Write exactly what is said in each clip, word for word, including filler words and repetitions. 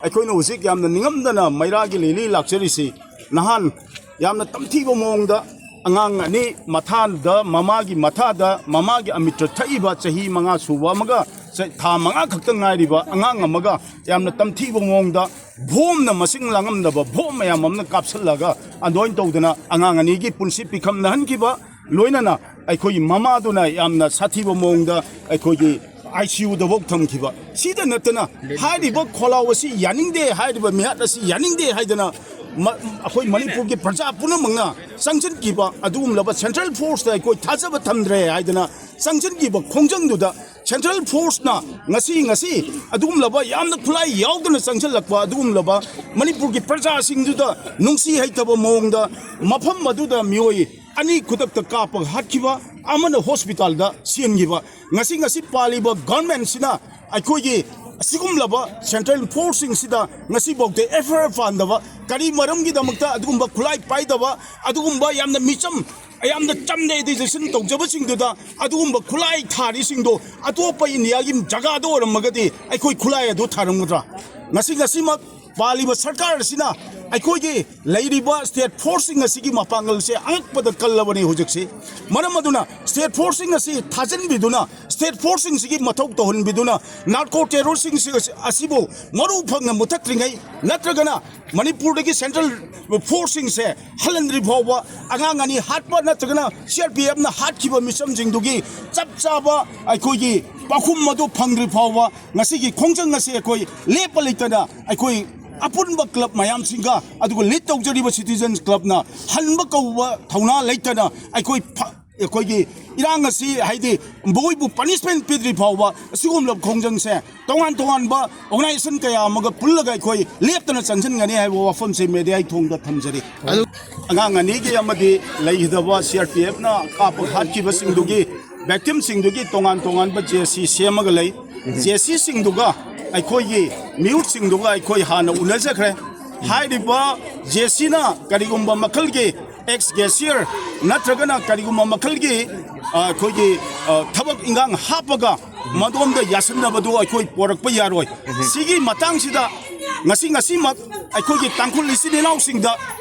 ꯑꯩꯈꯣꯏꯅ ꯍꯧꯖꯤꯛ ꯌꯥꯝꯅ ꯅꯤꯡꯉꯝꯗꯅ ꯃꯩꯔꯥꯒꯤ ꯂꯤꯂꯤ ꯂꯥꯛꯆꯔꯤꯁꯤ, ꯅꯍꯥꯟ ꯌꯥꯝꯅ ꯇꯝꯊꯤꯕ ꯃꯑꯣꯡꯗ ꯑꯉꯥꯡ ꯑꯅꯤ ꯃꯊꯥꯗ, ꯃꯃꯥꯒꯤ ꯃꯊꯥꯗ, ꯃꯃꯥꯒꯤ ꯑꯃꯤꯇ꯭ꯔ ꯊꯛꯏꯕ ꯆꯍꯤ ꯃꯉꯥ ꯁꯨꯕ ꯑꯃꯒ ꯆ-, ꯊꯥ ꯃꯉꯥ ꯈꯛꯇ ꯉꯥꯏꯔꯤꯕ ꯑꯉꯥꯡ ꯑꯃꯒ ꯌꯥꯝꯅ ꯇꯝꯊꯤꯕ ꯃꯑꯣꯡꯗ ꯕꯣꯝꯅ ꯃꯁꯤꯡ ꯂꯥꯡꯉꯝꯗꯕ ꯕꯣꯝ ꯃꯌꯥꯝ ꯑꯃꯅ ꯀꯥꯞꯁꯤꯜꯂꯒ ꯑꯗꯨꯃꯥꯏꯅ ꯇꯧꯗꯅ ꯑꯉꯥꯡ ꯑꯅꯤꯒꯤ ꯄꯨꯟꯁꯤ ꯄꯤꯈꯝ ꯅꯍꯟꯈꯤꯕ, ꯂꯣꯏꯅꯅ ꯑꯩꯈꯣꯏꯒꯤ ꯃꯃꯥꯗꯨꯅ ꯌꯥꯝꯅ ꯁꯥꯊꯤꯕ ꯃꯑꯣꯡꯗ ꯑꯩꯈꯣꯏꯒꯤ ꯑꯥꯏ ꯁꯤ ꯌꯨꯗꯐꯥꯎ ꯊꯝꯈꯤꯕ꯫ ꯁꯤꯗ ꯅꯠꯇꯅ ꯍꯥꯏꯔꯤꯕ ꯈꯣꯜꯂꯥꯎ ꯑꯁꯤ ꯌꯥꯅꯤꯡꯗꯦ, ꯍꯥꯏꯔꯤꯕ ꯃꯤꯍꯥꯠ ꯑꯁꯤ ꯌꯥꯅꯤꯡꯗꯦ ꯍꯥꯏꯗꯅ ꯃ-, ꯑꯩꯈꯣꯏ ꯃꯅꯤꯄꯨꯔꯒꯤ ꯄ꯭ꯔꯖꯥ ꯄꯨꯝꯅꯃꯛꯅ ꯆꯪꯁꯤꯟꯈꯤꯕ ꯑꯗꯨꯒꯨꯝꯂꯕ ꯁꯦꯟꯇ꯭ꯔꯦꯜ ꯐꯣꯔꯁꯇ ꯑꯩꯈꯣꯏ ꯊꯥꯖꯕ ꯊꯝꯗ꯭ꯔꯦ ꯍꯥꯏꯗꯅ ꯆꯪꯁꯤꯟꯈꯤꯕ ꯈꯣꯡꯖꯪꯗꯨꯗ ꯁꯦꯟꯇ꯭ꯔꯦꯜ ꯐꯣꯔꯁꯅ ꯉꯁꯤ, ꯉꯁꯤ ꯑꯗꯨꯒꯨꯝꯂꯕ ꯌꯥꯝꯅ ꯈꯨꯠꯂꯥꯏ ꯌꯥꯎꯗꯅ ꯆꯪꯁꯤꯜꯂꯛꯄ ꯑꯗꯨꯒꯨꯝꯂꯕ ꯃꯅꯤꯄꯨꯔꯒꯤ ꯄ꯭ꯔꯖꯥꯁꯤꯡꯗꯨꯗ ꯅꯨꯡꯁꯤ ꯍꯩꯇꯕ ꯃꯑꯣꯡꯗ ꯃꯐꯝ ꯑꯗꯨꯗ ꯃꯤꯑꯣꯏ ꯑꯅꯤ ꯈꯨꯗꯛꯇ ꯀꯥꯞꯄꯒ ꯍꯥꯠꯈꯤꯕ, ꯑꯃꯅ ꯍꯣꯁꯄꯤꯇꯥꯜꯗ ꯁꯤꯍꯟꯈꯤꯕ꯫ ꯉꯁꯤ, ꯉꯁꯤ ꯄꯥꯜꯂꯤꯕ ꯒꯚꯔꯟꯃꯦꯟꯠꯁꯤꯅ ꯑꯩꯈꯣꯏꯒꯤ ꯑꯁꯤꯒꯨꯝꯂꯕ ꯁꯦꯟꯇ꯭ꯔꯦꯜ ꯐꯣꯔꯁꯁꯤꯡꯁꯤꯗ ꯉꯁꯤꯐꯥꯎꯗ ꯑꯦꯐ ꯑꯥꯏ ꯑꯥꯔ ꯄꯥꯟꯗꯕ, ꯀꯔꯤ ꯃꯔꯝꯒꯤꯗꯃꯛꯇ ꯑꯗꯨꯒꯨꯝꯕ ꯈꯨꯠꯂꯥꯏ ꯄꯥꯏꯗꯕ, ꯑꯗꯨꯒꯨꯝꯕ ꯌꯥꯝꯅ ꯃꯤꯆꯝ, ꯌꯥꯝꯅ ꯆꯝꯅ ꯑꯦꯗꯤꯇꯦꯁꯟ ꯇꯧꯖꯕꯁꯤꯡꯗꯨꯗ ꯑꯗꯨꯒꯨꯝꯕ ꯈꯨꯠꯂꯥꯏ ꯊꯥꯔꯤꯁꯤꯡꯗꯣ ꯑꯇꯣꯞꯄ ꯏꯟꯗꯤꯌꯥꯒꯤ ꯖꯒꯥꯗ ꯑꯣꯏꯔꯝꯃꯒꯗꯤ ꯑꯩꯈꯣꯏ ꯈꯨꯠꯂꯥꯏ ꯑꯗꯨ ꯊꯥꯔꯝꯒꯗ꯭ꯔꯥ? ꯉꯁꯤ, ꯉꯁꯤꯃꯛ ꯄꯥꯜꯂꯤꯕ ꯁꯔꯀꯥꯔ ꯑꯁꯤꯅ ꯑꯩꯈꯣꯏꯒꯤ ꯂꯩꯔꯤꯕ ꯁ꯭ꯇꯦꯠ ꯐꯣꯔꯁꯁꯤꯡ ꯑꯁꯤꯒꯤ ꯃꯄꯥꯡꯒꯜꯁꯦ ꯑꯉꯛꯄꯗ ꯀꯜꯂꯕꯅꯤ ꯍꯧꯖꯤꯛꯁꯤ꯫ ꯃꯔꯝ ꯑꯗꯨꯅ ꯁ꯭ꯇꯦꯠ ꯐꯣꯔꯁꯁꯤꯡ ꯑꯁꯤ ꯊꯥꯖꯤꯟꯕꯤꯗꯨꯅ, ꯁ꯭ꯇꯦꯠ ꯐꯣꯔꯁꯁꯤꯡꯁꯤꯒꯤ ꯃꯊꯧ ꯇꯧꯍꯟꯕꯤꯗꯨꯅ, ꯅꯥꯔꯀꯣ ꯇꯦꯔꯣꯔꯁꯤꯡꯁꯤ ꯑꯁꯤ-, ꯑꯁꯤꯕꯨ ꯃꯔꯨ ꯐꯪꯅ ꯃꯨꯊꯠꯇ꯭ꯔꯤꯉꯩ, ꯅꯠꯇ꯭ꯔꯒꯅ ꯃꯅꯤꯄꯨꯔꯗꯒꯤ ꯁꯦꯟꯇ꯭ꯔꯦꯜ ꯐꯣꯔꯁꯁꯤꯡꯁꯦ ꯍꯜꯍꯟꯗ꯭ꯔꯤ ꯐꯥꯎꯕ, ꯑꯉꯥꯡ ꯑꯅꯤ ꯍꯥꯠꯄ ꯅꯠꯇ꯭ꯔꯒꯅ ꯁꯤ ꯑꯥꯔ ꯄꯤ ꯑꯦꯐꯅ ꯍꯥꯠꯈꯤꯕ ꯃꯤꯆꯝꯁꯤꯡꯗꯨꯒꯤ ꯆꯞ ꯆꯥꯕ ꯑꯩꯈꯣꯏꯒꯤ ꯄꯥꯎꯈꯨꯝ ꯑꯗꯨ ꯐꯪꯗ꯭ꯔꯤ ꯐꯥꯎꯕ ꯉꯁꯤꯒꯤ ꯈꯣꯡꯖꯪ ꯑꯁꯤ ꯑꯩꯈꯣꯏ ꯂꯦꯞꯄ ꯂꯩꯇꯅ ꯑꯩꯈꯣꯏ ꯑꯄꯨꯟꯕ ꯀ꯭ꯂꯕ ꯃꯌꯥꯝꯁꯤꯡꯒ ꯑꯗꯨꯒ ꯂꯤꯗ ꯇꯧꯖꯔꯤꯕ ꯁꯤꯇꯤꯖꯟꯁ ꯀ꯭ꯂꯕꯅ ꯍꯟꯕ ꯀꯧꯕ ꯊꯧꯅꯥ ꯂꯩꯇꯅ ꯑꯩꯈꯣꯏ ꯐ-, ꯑꯩꯈꯣꯏꯒꯤ ꯏꯔꯥꯡ ꯑꯁꯤ, ꯍꯥꯏꯗꯤ ꯃꯈꯣꯏꯕꯨ ꯄꯅꯤꯁꯃꯦꯟꯠ ꯄꯤꯗ꯭ꯔꯤ ꯐꯥꯎꯕ ꯑꯁꯤꯒꯨꯝꯂꯕ ꯈꯣꯡꯖꯪꯁꯦ ꯇꯣꯉꯥꯟ ꯇꯣꯉꯥꯟꯕ ꯑꯣꯔꯒꯅꯥꯏꯖꯦꯁꯟ ꯀꯌꯥ ꯑꯃꯒ ꯄꯨꯜꯂꯒ ꯑꯩꯈꯣꯏ ꯂꯦꯞꯇꯅ ꯆꯪꯁꯤꯟꯒꯅꯤ ꯍꯥꯏꯕ ꯋꯥꯐꯝꯁꯦ ꯃꯦꯗꯤꯌꯥꯒꯤ ꯊꯣꯡꯗ ꯊꯝꯖꯔꯤ꯫ ꯑꯗꯨ ꯑꯉꯥꯡ ꯑꯅꯤꯒꯤ ꯑꯃꯗꯤ ꯂꯩꯈꯤꯗꯕ ꯁꯤ ꯑꯥꯔ ꯄꯤ ꯑꯦꯐꯅ ꯀꯥꯞꯄ ꯍꯥꯠꯈꯤꯕꯁꯤꯡꯗꯨꯒꯤ ꯚꯤꯛꯇꯤꯝꯁꯤꯡꯗꯨꯒꯤ ꯇꯣꯉꯥꯟ ꯇꯣꯉꯥꯟꯕ ꯖꯦ ꯁꯤ ꯁꯦꯝꯃꯒ ꯂꯩ꯫ ꯖꯦ ꯁꯤꯁꯤꯡꯗꯨꯒ ꯑꯩꯈꯣꯏꯒꯤ ꯃꯤꯍꯨꯠꯁꯤꯡꯗꯨꯒ ꯑꯩꯈꯣꯏ ꯍꯥꯟꯅ ꯎꯅꯖꯈ꯭ꯔꯦ꯫ ꯍꯥꯏꯔꯤꯕ ꯖꯦ ꯁꯤꯅ ꯀꯔꯤꯒꯨꯝꯕ ꯃꯈꯜꯒꯤ ꯑꯦꯛꯁ ꯀꯦꯁꯤꯌꯔ ꯅꯠꯇ꯭ꯔꯒꯅ ꯀꯔꯤꯒꯨꯝꯕ ꯃꯈꯜꯒꯤ, ꯑ, ꯑꯩꯈꯣꯏꯒꯤ, ꯑ, ꯊꯕꯛ ꯏꯟꯈꯥꯡ ꯍꯥꯞꯄꯒ ꯃꯗꯣꯝꯗ ꯌꯥꯁꯤꯟꯅꯕꯗꯨ ꯑꯩꯈꯣꯏ ꯄꯣꯔꯛꯄ ꯌꯥꯔꯣꯏ꯫ ꯁꯤꯒꯤ ꯃꯇꯥꯡꯁꯤꯗ ꯉꯁꯤ ꯉꯁꯤꯃꯛ ꯑꯩꯈꯣꯏꯒꯤ ꯇꯥꯡꯈꯨꯜ ꯏꯆꯤꯟ ꯏꯅꯥꯎꯁꯤꯡꯗ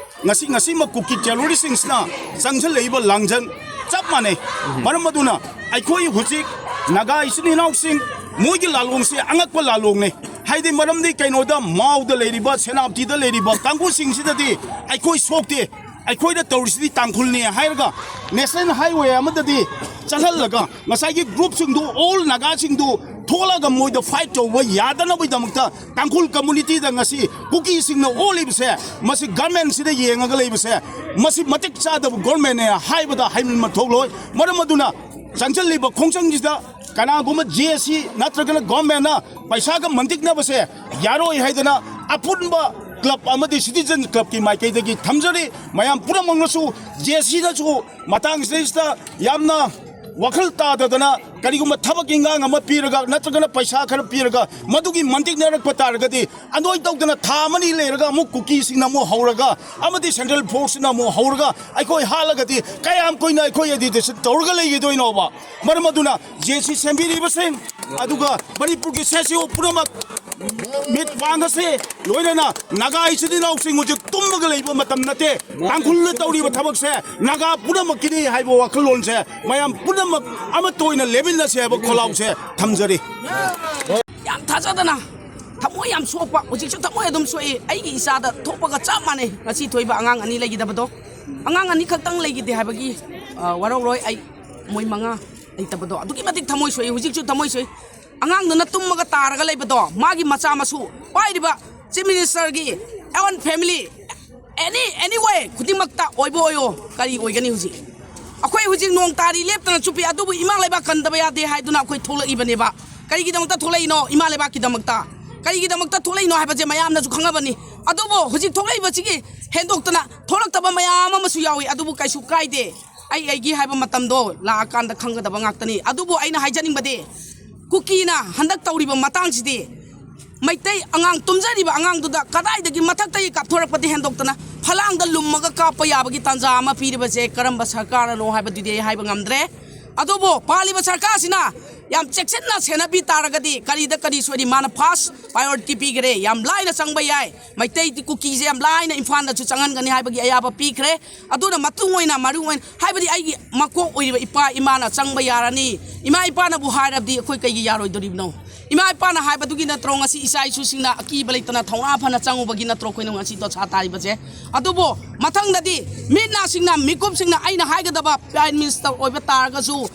ꯉꯁꯤ ꯉꯁꯤꯃꯛ ꯀꯨꯀꯤ ꯇꯦꯔꯣꯔꯤꯁꯁꯤꯡꯁꯤꯅ ꯆꯪꯁꯤꯜꯂꯛꯏꯕ ꯂꯥꯡꯖꯟ ꯆꯞ ꯃꯥꯟꯅꯩ꯫ ꯃꯔꯝ ꯑꯗꯨꯅ ꯑꯩꯈꯣꯏ ꯍꯧꯖꯤꯛ ꯅꯥꯒꯥ ꯏꯆꯤꯟ ꯏꯅꯥꯎꯁꯤꯡ ꯃꯣꯏꯒꯤ ꯂꯥꯂꯣꯡꯁꯦ ꯑꯉꯛꯄ ꯂꯥꯂꯣꯡꯅꯤ꯫ ꯍꯥꯏꯗꯤ ꯃꯔꯝꯗꯤ ꯀꯩꯅꯣꯗ ꯃꯥꯎꯗ ꯂꯩꯔꯤꯕ, ꯁꯦꯅꯥꯄꯇꯤꯗ ꯂꯩꯔꯤꯕ ꯀꯥꯡꯕꯨꯁꯤꯡꯁꯤꯗꯗꯤ ꯑꯩꯈꯣꯏ ꯁꯣꯛꯇꯦ꯫ ꯑꯩꯈꯣꯏꯅ ꯇꯧꯔꯤꯁꯤꯗꯤ ꯇꯥꯡꯈꯨꯜꯅꯤ ꯍꯥꯏꯔꯒ ꯅꯦꯁꯅꯦꯜ ꯍꯥꯏꯋꯦ ꯑꯃꯗꯗꯤ ꯆꯠꯍꯜꯂꯒ ꯉꯁꯥꯏꯒꯤ ꯒ꯭ꯔꯨꯞꯁꯤꯡꯗꯨ, ꯑꯣꯜ ꯅꯥꯒꯥꯁꯤꯡꯗꯨ ꯊꯣꯛꯂꯒ ꯃꯣꯏꯗ ꯐꯥꯏꯠ ꯇꯧꯕ ꯌꯥꯗꯅꯕꯒꯤꯗꯃꯛꯇ ꯇꯥꯡꯈꯨꯜ ꯀꯝꯃꯨꯅꯤꯇꯤꯗ ꯉꯁꯤ ꯀꯨꯀꯤꯁꯤꯡꯅ ꯑꯣꯜꯂꯤꯕꯁꯦ, ꯃꯁꯤ ꯒꯚꯔꯟꯃꯦꯟꯁꯤꯗ ꯌꯦꯡꯉꯒ ꯂꯩꯕꯁꯦ, ꯃꯁꯤ ꯃꯇꯤꯛ ꯆꯥꯗꯕ ꯒꯚꯔꯟꯃꯦꯟꯅꯦ ꯍꯥꯏꯕꯗ ꯍꯥꯏꯃꯟꯕ ꯊꯣꯛꯂꯣꯏ꯫ ꯃꯔꯝ ꯑꯗꯨꯅ ꯆꯪꯁꯤꯜꯂꯤꯕ ꯈꯣꯡꯖꯪꯁꯤꯗ ꯀꯅꯥꯒꯨꯝꯕ ꯖꯦ ꯑꯦꯁ ꯁꯤ ꯅꯠꯇ꯭ꯔꯒꯅ ꯒꯚꯔꯟꯃꯦꯟꯅ ꯄꯩꯁꯥꯒ ꯃꯟꯇꯤꯛꯅꯕꯁꯦ ꯌꯥꯔꯣꯏ ꯍꯥꯏꯗꯅ ꯑꯄꯨꯟꯕ ꯀ꯭ꯂꯕ ꯑꯃꯗꯤ ꯁꯤꯇꯤꯖꯟ ꯀ꯭ꯂꯕꯀꯤ ꯃꯥꯏꯀꯩꯗꯒꯤ ꯊꯝꯖꯔꯤ꯫ ꯃꯌꯥꯝ ꯄꯨꯝꯅꯃꯛꯅꯁꯨ, ꯖꯦ ꯑꯦꯁ ꯁꯤꯅꯁꯨ ꯃꯇꯥꯡꯁꯤꯗꯩꯁꯤꯗ ꯌꯥꯝꯅ ꯋꯥꯈꯜ ꯇꯥꯗꯗꯅ ꯀꯔꯤꯒꯨꯝꯕ ꯊꯕꯛ ꯏꯟꯈꯥꯡ ꯑꯃ ꯄꯤꯔꯒ ꯅꯠꯇ꯭ꯔꯒꯅ ꯄꯩꯁꯥ ꯈꯔ ꯄꯤꯔꯒ ꯃꯗꯨꯒꯤ ꯃꯟꯇꯤꯛꯅꯔꯛꯄ ꯇꯥꯔꯒꯗꯤ ꯑꯗꯨꯃꯥꯏꯅ ꯇꯧꯗꯅ ꯊꯥ ꯑꯃꯅꯤ ꯂꯩꯔꯒ ꯑꯃꯨꯛ ꯀꯨꯀꯤꯁꯤꯡꯅ ꯑꯃꯨꯛ ꯍꯧꯔꯒ ꯑꯃꯗꯤ ꯁꯦꯟꯇ꯭ꯔꯦꯜ ꯐꯣꯔꯁꯅ ꯑꯃꯨꯛ ꯍꯧꯔꯒ ꯑꯩꯈꯣꯏ ꯍꯥꯠꯂꯒꯗꯤ ꯀꯌꯥꯝ ꯀꯨꯏꯅ ꯑꯩꯈꯣꯏ ꯑꯦꯖꯤꯇꯦꯁꯟ ꯇꯧꯔꯒ ꯂꯩꯈꯤꯗꯣꯏꯅꯣꯕ? ꯃꯔꯝ ꯑꯗꯨꯅ ꯖꯦ ꯑꯦꯁ ꯁꯤ ꯁꯦꯝꯕꯤꯔꯤꯕꯁꯤꯡ ꯑꯗꯨꯒ ꯃꯅꯤꯄꯨꯔꯒꯤ ꯁꯦ ꯁꯤ ꯑꯣ ꯄꯨꯝꯅꯃꯛ ꯃꯤꯠ ꯄꯥꯡꯉꯁꯤ꯫ ꯂꯣꯏꯅꯅ ꯅꯥꯒꯥ ꯏꯆꯤꯟ ꯏꯅꯥꯎꯁꯤꯡ ꯍꯧꯖꯤꯛ ꯇꯨꯝꯃꯒ ꯂꯩꯕ ꯃꯇꯝ ꯅꯠꯇꯦ꯫ ꯇꯥꯡꯈꯨꯜꯅ ꯇꯧꯔꯤꯕ ꯊꯕꯛꯁꯦ ꯅꯥꯒꯥ ꯄꯨꯝꯅꯃꯛꯀꯤꯅꯤ ꯍꯥꯏꯕ ꯋꯥꯈꯜꯂꯣꯟꯁꯦ ꯃꯌꯥꯝ ꯄꯨꯝꯅꯃꯛ ꯑꯃꯠꯇ ꯑꯣꯏꯅ ꯂꯦꯞꯃꯤꯟꯅꯁꯦ ꯍꯥꯏꯕ ꯈꯣꯜꯂꯥꯎꯁꯦ ꯊꯝꯖꯔꯤ꯫ ꯌꯥꯝ ꯊꯥꯖꯗꯅ ꯊꯃꯣꯏ ꯌꯥꯝ ꯁꯣꯛꯄ, ꯍꯧꯖꯤꯛꯁꯨ ꯊꯃꯣꯏ ꯑꯗꯨꯝ ꯁꯣꯛꯏ꯫ ꯑꯩꯒꯤ ꯏꯆꯥꯗ ꯊꯣꯛꯄꯒ ꯆꯞ ꯃꯥꯟꯅꯩ ꯉꯁꯤ ꯊꯣꯛꯏꯕ ꯑꯉꯥꯡ ꯑꯅꯤ ꯂꯩꯈꯤꯗꯕꯗꯣ꯫ ꯑꯉꯥꯡ ꯑꯅꯤꯈꯛꯇꯪ ꯂꯩꯈꯤꯗꯦ ꯍꯥꯏꯕꯒꯤ, ꯑ, ꯋꯥꯔꯧꯔꯣꯏ ꯑꯩ, ꯃꯣꯏ ꯃꯉꯥ ꯂꯩꯇꯕꯗꯣ ꯑꯗꯨꯛꯀꯤ ꯃꯇꯤꯛ ꯊꯃꯣꯏ ꯁꯣꯛꯏ, ꯍꯧꯖꯤꯛꯁꯨ ꯊꯃꯣꯏ ꯁꯣꯛꯏ꯫ ꯑꯉꯥꯡꯗꯨꯅ ꯇꯨꯝꯃꯒ ꯇꯥꯔꯒ ꯂꯩꯕꯗꯣ, ꯃꯥꯒꯤ ꯃꯆꯥ ꯃꯁꯨ ꯄꯥꯏꯔꯤꯕ Chief Ministerꯒꯤ own family, any, anyway ꯈꯨꯗꯤꯡꯃꯛꯇ ꯑꯣꯏꯕ ꯑꯣꯏꯌꯣ, ꯀꯔꯤ ꯑꯣꯏꯒꯅꯤ ꯍꯧꯖꯤꯛ? ꯑꯩꯈꯣꯏ ꯍꯧꯖꯤꯛ ꯅꯣꯡ ꯇꯥꯔꯤ ꯂꯦꯞꯇꯅ ꯆꯨꯞꯄꯤ, ꯑꯗꯨꯕꯨ ꯏꯃꯥ ꯂꯩꯕꯥꯛ ꯀꯟꯗꯕ ꯌꯥꯗꯦ ꯍꯥꯏꯗꯨꯅ ꯑꯩꯈꯣꯏ ꯊꯣꯛꯂꯛꯏꯕꯅꯦꯕ꯫ ꯀꯔꯤꯒꯤꯗꯃꯛꯇ ꯊꯣꯛꯂꯛꯏꯅꯣ? ꯏꯃꯥ ꯂꯩꯕꯥꯛꯀꯤꯗꯃꯛꯇ꯫ ꯀꯔꯤꯒꯤꯗꯃꯛꯇ ꯊꯣꯛꯂꯛꯏꯅꯣ ꯍꯥꯏꯕꯁꯦ ꯃꯌꯥꯝꯅꯁꯨ ꯈꯪꯉꯕꯅꯤ꯫ ꯑꯗꯨꯕꯨ ꯍꯧꯖꯤꯛ ꯊꯣꯛꯂꯛꯏꯕꯁꯤꯒꯤ ꯍꯦꯟꯗꯣꯛꯇꯅ ꯊꯣꯛꯂꯛꯇꯕ ꯃꯌꯥꯝ ꯑꯃꯁꯨ ꯌꯥꯎꯏ, ꯑꯗꯨꯕꯨ ꯀꯩꯁꯨ ꯀꯥꯏꯗꯦ꯫ ꯑꯩ ꯑꯩꯒꯤ ꯍꯥꯏꯕ ꯃꯇꯝꯗꯣ ꯂꯥꯛꯑꯀꯥꯟꯗ ꯈꯪꯒꯗꯕ ꯉꯥꯛꯇꯅꯤ꯫ ꯑꯗꯨꯕꯨ ꯑꯩꯅ ꯍꯥꯏꯖꯅꯤꯡꯕꯗꯤ, ꯀꯨꯀꯤꯅ ꯍꯟꯗꯛ ꯇꯧꯔꯤꯕ ꯃꯇꯥꯡꯁꯤꯗꯤ ꯃꯩꯇꯩ ꯑꯉꯥꯡ, ꯇꯨꯝꯖꯔꯤꯕ ꯑꯉꯥꯡꯗꯨꯗ ꯀꯗꯥꯏꯗꯒꯤ ꯃꯊꯛꯇꯒꯤ ꯀꯥꯞꯊꯣꯔꯛꯄꯗꯤ ꯍꯦꯟꯗꯣꯛꯇꯅ ꯐꯂꯥꯡꯗ ꯂꯨꯝꯃꯒ ꯀꯥꯞꯄ ꯌꯥꯕꯒꯤ ꯇꯥꯟꯖꯥ ꯑꯃ ꯄꯤꯔꯤꯕꯁꯦ ꯀꯔꯝꯕ ꯁꯔꯀꯥꯔꯅꯅꯣ ꯍꯥꯏꯕꯗꯨꯗꯤ ꯑꯩ ꯍꯥꯏꯕ ꯉꯝꯗ꯭ꯔꯦ꯫ ꯑꯗꯨꯕꯨ ꯄꯥꯜꯂꯤꯕ ꯁꯔꯀꯥꯔꯁꯤꯅ ꯌꯥꯝ ꯆꯦꯛꯁꯤꯟꯅ ꯁꯦꯟꯅꯕꯤ ꯇꯥꯔꯒꯗꯤ ꯀꯔꯤꯗ ꯀꯔꯤ ꯁꯣꯏꯔꯤ? ꯃꯥꯅ ꯐꯥꯔꯁ ꯄ꯭ꯔꯥꯏꯌꯣꯔꯤꯇꯤ ꯄꯤꯈ꯭ꯔꯦ, ꯌꯥꯝ ꯂꯥꯏꯅ ꯆꯪꯕ ꯌꯥꯏ꯫ ꯃꯩꯇꯩ ꯀꯨꯀꯤꯁꯦ ꯌꯥꯝ ꯂꯥꯏꯅ ꯏꯝꯐꯥꯜꯗꯁꯨ ꯆꯪꯍꯟꯒꯅꯤ ꯍꯥꯏꯕꯒꯤ ꯑꯌꯥꯕ ꯄꯤꯈ꯭ꯔꯦ꯫ ꯑꯗꯨꯅ ꯃꯇꯨꯡ ꯑꯣꯏꯅ, ꯃꯔꯨ ꯑꯣꯏꯅ, ꯍꯥꯏꯕꯗꯤ ꯑꯩꯒꯤ ꯃꯀꯣꯛ ꯑꯣꯏꯔꯤꯕ ꯏꯄꯥ ꯏꯃꯥꯅ ꯆꯪꯕ ꯌꯥꯔꯅꯤ꯫ ꯏꯃꯥ ꯏꯄꯥꯅꯕꯨ ꯍꯥꯏꯔꯕꯗꯤ ꯑꯩꯈꯣꯏ ꯀꯩꯒꯤ ꯌꯥꯔꯣꯏꯗꯣꯔꯤꯕꯅꯣ? ꯏꯃꯥ ꯏꯄꯥꯅ ꯍꯥꯏꯕꯗꯨꯒꯤ ꯅꯠꯇ꯭ꯔꯣ ꯉꯁꯤ ꯏꯆꯥ ꯏꯁꯨꯁꯤꯡꯅ ꯑꯀꯤꯕ ꯂꯩꯇꯅ ꯊꯧꯅꯥ ꯐꯅ ꯆꯪꯉꯨꯕꯒꯤ ꯅꯠꯇ꯭ꯔꯣ ꯑꯩꯈꯣꯏꯅ ꯉꯁꯤ ꯗꯣꯁꯥ ꯇꯥꯔꯤꯕꯁꯦ? ꯑꯗꯨꯕꯨ ꯃꯊꯪꯗꯗꯤ ꯃꯤꯠ ꯅꯥꯁꯤꯡꯅ, ꯃꯤꯀꯨꯞꯁꯤꯡꯅ ꯑꯩꯅ ꯍꯥꯏꯒꯗꯕ, ꯄ꯭ꯔꯥꯏꯝ ꯃꯤꯅꯤꯁꯇꯔ ꯑꯣꯏꯕ ꯇꯥꯔꯒꯁꯨ,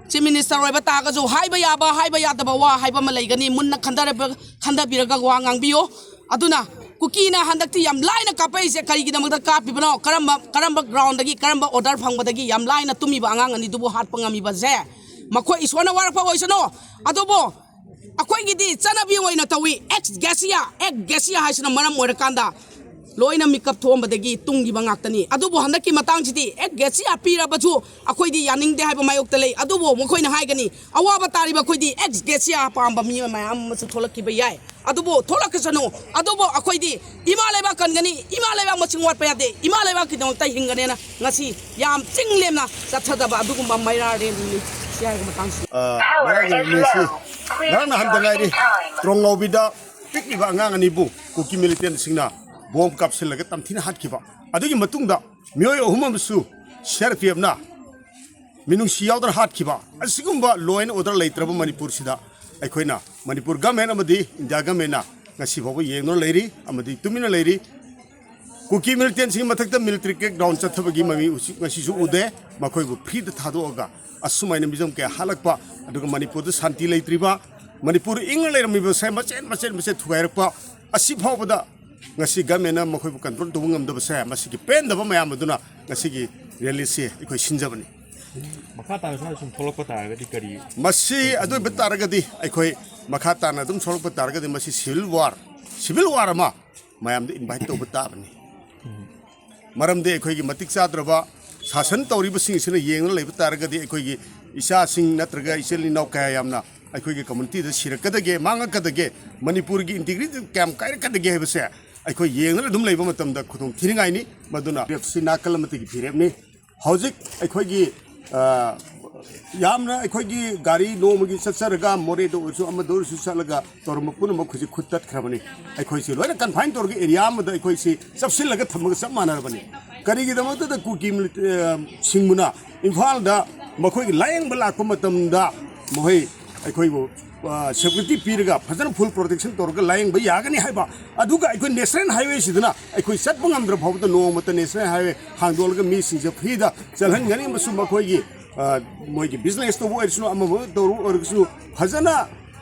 ꯆꯤꯐ ꯃꯤꯅꯤꯁꯇꯔ ꯑꯣꯏꯕ ꯇꯥꯔꯒꯁꯨ, ꯍꯥꯏꯕ ꯌꯥꯕ, ꯍꯥꯏꯕ ꯌꯥꯗꯕ ꯋꯥ ꯍꯥꯏꯕ ꯑꯃ ꯂꯩꯒꯅꯤ꯫ ꯃꯨꯟꯅ ꯈꯟꯊꯔꯕ-, ꯈꯟꯊꯕꯤꯔꯒ ꯋꯥ ꯉꯥꯡꯕꯤꯌꯨ꯫ ꯑꯗꯨꯅ ꯀꯨꯀꯤꯅ ꯍꯟꯗꯛꯇꯤ ꯌꯥꯝ ꯂꯥꯏꯅ ꯀꯥꯞꯄꯛꯏꯁꯦ ꯀꯔꯤꯒꯤꯗꯃꯛꯇ ꯀꯥꯞꯄꯤꯕꯅꯣ? ꯀꯔꯝꯕ, ꯀꯔꯝꯕ ꯒ꯭ꯔꯥꯎꯟꯗꯒꯤ, ꯀꯔꯝꯕ ꯑꯣꯔꯗꯔ ꯐꯪꯕꯗꯒꯤ ꯌꯥꯝ ꯂꯥꯏꯅ ꯇꯨꯝꯃꯤꯕ ꯑꯉꯥꯡ ꯑꯅꯤꯗꯨꯕꯨ ꯍꯥꯠꯄ ꯉꯝꯃꯤꯕꯁꯦ? ꯃꯈꯣꯏ ꯏꯁꯣꯔꯅ ꯋꯥꯔꯛꯄ ꯑꯣꯏꯁꯅꯨ꯫ ꯑꯗꯨꯕꯨ ꯑꯩꯈꯣꯏꯒꯤꯗꯤ ꯆꯠꯅꯕꯤ ꯑꯣꯏꯅ ꯇꯧꯏ꯫ ꯑꯦꯛꯁ ꯒ꯭ꯔꯦꯁꯤꯌꯥ, ꯑꯦꯛꯁ ꯒ꯭ꯔꯦꯁꯤꯌꯥ ꯍꯥꯏꯁꯤꯅ ꯃꯔꯝ ꯑꯣꯏꯔꯀꯥꯟꯗ ꯂꯣꯏꯅ ꯃꯤꯀꯞ ꯊꯣꯛꯑꯝꯕꯗꯒꯤ ꯇꯨꯡꯈꯤꯕ ꯉꯥꯛꯇꯅꯤ꯫ ꯑꯗꯨꯕꯨ ꯍꯟꯗꯛꯀꯤ ꯃꯇꯥꯡꯁꯤꯗꯤ ꯑꯦꯛꯁ ꯒ꯭ꯔꯦꯁꯤꯌꯥ ꯄꯤꯔꯕꯁꯨ ꯑꯩꯈꯣꯏꯗꯤ ꯌꯥꯅꯤꯡꯗꯦ ꯍꯥꯏꯕ ꯃꯥꯌꯣꯛꯇ ꯂꯩ꯫ ꯑꯗꯨꯕꯨ ꯃꯈꯣꯏꯅ ꯍꯥꯏꯒꯅꯤ, ꯑꯋꯥꯕ ꯇꯥꯔꯤꯕ ꯑꯩꯈꯣꯏꯗꯤ ꯑꯦꯛꯁ ꯒ꯭ꯔꯦꯁꯤꯌꯥ ꯄꯥꯝꯕ ꯃꯤ ꯃꯌꯥꯝ ꯑꯃꯁꯨ ꯊꯣꯛꯂꯛꯈꯤꯕ ꯌꯥꯏ꯫ ꯑꯗꯨꯕꯨ ꯊꯣꯛꯂꯛꯀꯁꯅꯨ꯫ ꯑꯗꯨꯕꯨ ꯑꯩꯈꯣꯏꯗꯤ ꯏꯃꯥ ꯂꯩꯕꯥꯛ ꯀꯟꯒꯅꯤ, ꯏꯃꯥ ꯂꯩꯕꯥꯛ ꯃꯁꯤꯡ ꯋꯥꯠꯄ ꯌꯥꯗꯦ, ꯏꯃꯥ ꯂꯩꯕꯥꯛꯀꯤꯗꯃꯛꯇ ꯍꯤꯡꯒꯅꯦꯅ ꯉꯁꯤ ꯌꯥꯝ ꯆꯤꯡ ꯂꯦꯝꯅ ꯆꯠꯊꯗꯕ ꯑꯗꯨꯒꯨꯝꯕ ꯃꯩꯔꯥ ꯔꯦꯂꯤꯅꯤ ꯁꯤ ꯍꯥꯏꯕ ꯃꯇꯥꯡꯁꯤ꯫ ꯑ, ꯃꯩꯔꯥꯒꯤ ꯔꯦꯂꯤꯁꯤ ꯉꯔꯥꯡ ꯅꯍꯥꯟꯗ ꯉꯥꯏꯔꯤ꯫ ꯇ꯭ꯔꯣꯡꯂꯥꯎꯕꯤꯗ ꯄꯤꯛꯂꯤꯕ ꯑꯉꯥꯡ ꯑꯅꯤꯕꯨ ꯀꯨꯀꯤ ꯃꯤꯂꯤꯇꯦꯟꯁꯤꯡꯅ ꯕꯣꯝ ꯀꯥꯞꯁꯤꯜꯂꯒ ꯇꯝꯊꯤꯅ ꯍꯥꯠꯈꯤꯕ꯫ ꯑꯗꯨꯒꯤ ꯃꯇꯨꯡꯗ ꯃꯤꯑꯣꯏ ꯑꯍꯨꯝ ꯑꯃꯁꯨ ꯁꯤ ꯑꯥꯔ ꯄꯤ ꯑꯦꯐꯅ ꯃꯤꯅꯨꯡꯁꯤ ꯌꯥꯎꯗꯅ ꯍꯥꯠꯈꯤꯕ꯫ ꯑꯁꯤꯒꯨꯝꯕ law and order ꯂꯩꯇ꯭ꯔꯕ ꯃꯅꯤꯄꯨꯔꯁꯤꯗ ꯑꯩꯈꯣꯏꯅ, ꯃꯅꯤꯄꯨꯔ ꯒꯃꯦꯟ ꯑꯃꯗꯤ ꯏꯟꯗꯤꯌꯥ ꯒꯃꯦꯟꯅ ꯉꯁꯤ ꯐꯥꯎꯕ ꯌꯦꯡꯗꯨꯅ ꯂꯩꯔꯤ ꯑꯃꯗꯤ ꯇꯨꯃꯤꯟꯅ ꯂꯩꯔꯤ꯫ ꯀꯨꯀꯤ ꯃꯤꯂꯤꯇꯦꯟꯁꯤꯡꯒꯤ ꯃꯊꯛꯇ ꯃꯤꯂꯤꯇꯔꯤ ꯀ꯭ꯔꯦꯛꯗꯥꯎꯟ ꯆꯠꯊꯕꯒꯤ ꯃꯃꯤ ꯎꯆꯤ-, ꯉꯁꯤꯁꯨ ꯎꯗꯦ꯫ ꯃꯈꯣꯏꯕꯨ ꯐ꯭ꯔꯤꯗ ꯊꯥꯗꯣꯛꯑꯒ ꯑꯁꯨꯃꯥꯏꯅ ꯃꯤꯖꯝ ꯀꯌꯥ ꯍꯥꯠꯂꯛꯄ, ꯑꯗꯨꯒ ꯃꯅꯤꯄꯨꯔꯗ ꯁꯥꯟꯇꯤ ꯂꯩꯇ꯭ꯔꯤꯕ, ꯃꯅꯤꯄꯨꯔ ꯏꯪꯅ ꯂꯩꯔꯝꯃꯤꯕꯁꯦ ꯃꯆꯦꯠ ꯃꯆꯦꯠ ꯃꯆꯦꯠ ꯊꯨꯒꯥꯏꯔꯛꯄ, ꯑꯁꯤ ꯐꯥꯎꯕꯗ ꯉꯁꯤ ꯒꯃꯦꯟꯅ ꯃꯈꯣꯏꯕꯨ ꯀꯟꯇ꯭ꯔꯣꯜ ꯇꯧꯕ ꯉꯝꯗꯕꯁꯦ, ꯃꯁꯤꯒꯤ ꯄꯦꯟꯗꯕ ꯃꯌꯥꯝ ꯑꯗꯨꯅ ꯉꯁꯤꯒꯤ ꯔꯦꯂꯤꯁꯤ ꯑꯩꯈꯣꯏ ꯁꯤꯟꯖꯕꯅꯤ꯫ ꯃꯈꯥ ꯇꯥꯅ ꯁꯨꯃꯥꯏꯅ ꯁꯨꯝ ꯊꯣꯛꯂꯛꯄ ꯇꯥꯔꯒꯗꯤ ꯀꯔꯤ? ꯃꯁꯤ ꯑꯗꯨ ꯑꯣꯏꯕ ꯇꯥꯔꯒꯗꯤ, ꯑꯩꯈꯣꯏ ꯃꯈꯥ ꯇꯥꯅ ꯑꯗꯨꯝ ꯁꯣꯛꯂꯛꯄ ꯇꯥꯔꯒꯗꯤ, ꯃꯁꯤ civil war, civil war ꯑꯃ ꯃꯌꯥꯝꯗ invite ꯇꯧꯕ ꯇꯥꯕꯅꯤ꯫ ꯃꯔꯝꯗꯤ ꯑꯩꯈꯣꯏꯒꯤ ꯃꯇꯤꯛ ꯆꯥꯗ꯭ꯔꯕ ꯁꯥꯁꯟ ꯇꯧꯔꯤꯕꯁꯤꯡ ꯑꯁꯤꯅ ꯌꯦꯡꯗꯨꯅ ꯂꯩꯕ ꯇꯥꯔꯒꯗꯤ, ꯑꯩꯈꯣꯏꯒꯤ ꯏꯆꯥꯁꯤꯡ ꯅꯠꯇ꯭ꯔꯒ ꯏꯆꯤꯜ ꯏꯅꯥꯎ ꯀꯌꯥ ꯌꯥꯝꯅ ꯑꯩꯈꯣꯏꯒꯤ communityꯗ ꯁꯤꯔꯛꯀꯗꯒꯦ, ꯃꯥꯡꯉꯛꯀꯗꯒꯦ, ꯃꯅꯤꯄꯨꯔꯒꯤ integrity ꯀꯌꯥꯝ ꯀꯥꯏꯔꯛꯀꯗꯒꯦ ꯍꯥꯏꯕꯁꯦ ꯑꯩꯈꯣꯏ ꯌꯦꯡꯗꯨꯅ ꯑꯗꯨꯝ ꯂꯩꯕ ꯃꯇꯝꯗ ꯈꯨꯗꯣꯡ ꯊꯤꯅꯤꯡꯉꯥꯏꯅꯤ꯫ ꯃꯗꯨꯅ ꯐꯤꯔꯦꯞꯁꯤ ꯅꯥꯀꯜ ꯑꯃꯠꯇꯒꯤ ꯐꯤꯔꯦꯞꯅꯤ꯫ ꯍꯧꯖꯤꯛ ꯑꯩꯈꯣꯏꯒꯤ, ꯑ, ꯌꯥꯝꯅ ꯑꯩꯈꯣꯏꯒꯤ ꯒꯥꯔꯤ ꯅꯣꯡꯃꯒꯤ ꯆꯠꯆꯔꯒ ꯃꯣꯔꯦꯗ ꯑꯣꯏꯔꯁꯨ ꯑꯃꯗ ꯑꯣꯏꯔꯁꯨ ꯆꯠꯂꯒ ꯇꯧꯔꯝꯕ ꯄꯨꯝꯅꯃꯛ ꯍꯧꯖꯤꯛ ꯈꯨꯠ ꯇꯠꯈ꯭ꯔꯕꯅꯤ꯫ ꯑꯩꯈꯣꯏꯁꯤ ꯂꯣꯏꯅ ꯀꯟꯐꯥꯏꯟ ꯇꯧꯔꯒ ꯑꯦꯔꯤꯌꯥ ꯑꯃꯗ ꯑꯩꯈꯣꯏꯁꯤ ꯆꯞꯁꯤꯜꯂꯒ ꯊꯝꯃꯒ ꯆꯞ ꯃꯥꯟꯅꯔꯕꯅꯤ꯫ ꯀꯔꯤꯒꯤꯗꯃꯛꯇꯗ ꯀꯨꯀꯤ ꯃꯤꯂꯤꯇ-, ꯑ, ꯁꯤꯡꯕꯨꯅ ꯏꯝꯐꯥꯜꯗ ꯃꯈꯣꯏꯒꯤ ꯂꯥꯌꯦꯡꯕ ꯂꯥꯛꯄ ꯃꯇꯝꯗ ꯃꯈꯣꯏ ꯑꯩꯈꯣꯏꯕꯨ, ꯑ, ꯁꯦꯀ꯭ꯌꯨꯔꯤꯇꯤ ꯄꯤꯔꯒ ꯐꯖꯅ ꯐꯨꯜ ꯄ꯭ꯔꯣꯇꯦꯛꯁꯟ ꯇꯧꯔꯒ ꯂꯥꯌꯦꯡꯕ ꯌꯥꯒꯅꯤ ꯍꯥꯏꯕ, ꯑꯗꯨꯒ ꯑꯩꯈꯣꯏ ꯅꯦꯁꯅꯦꯜ ꯍꯥꯏꯋꯦꯁꯤꯗꯅ ꯑꯩꯈꯣꯏ ꯆꯠꯄ ꯉꯝꯗ꯭ꯔ ꯐꯥꯎꯕꯗ ꯅꯣꯡꯃꯇ ꯅꯦꯁꯅꯦꯜ ꯍꯥꯏꯋꯦ ꯍꯥꯡꯗꯣꯛꯂꯒ ꯃꯤꯁꯤꯡꯁꯦ ꯐ꯭ꯔꯤꯗ ꯆꯠꯍꯟꯒꯅꯤ ꯑꯃꯁꯨꯡ ꯃꯈꯣꯏꯒꯤ, ꯑ, ꯃꯣꯏꯒꯤ ꯕꯤꯖꯤꯅꯦꯁ ꯇꯧꯕ ꯑꯣꯏꯔꯁꯨ, ꯑꯃ ꯑꯃ ꯇꯧꯕ ꯑꯣꯏꯔꯒꯁꯨ, ꯐꯖꯅ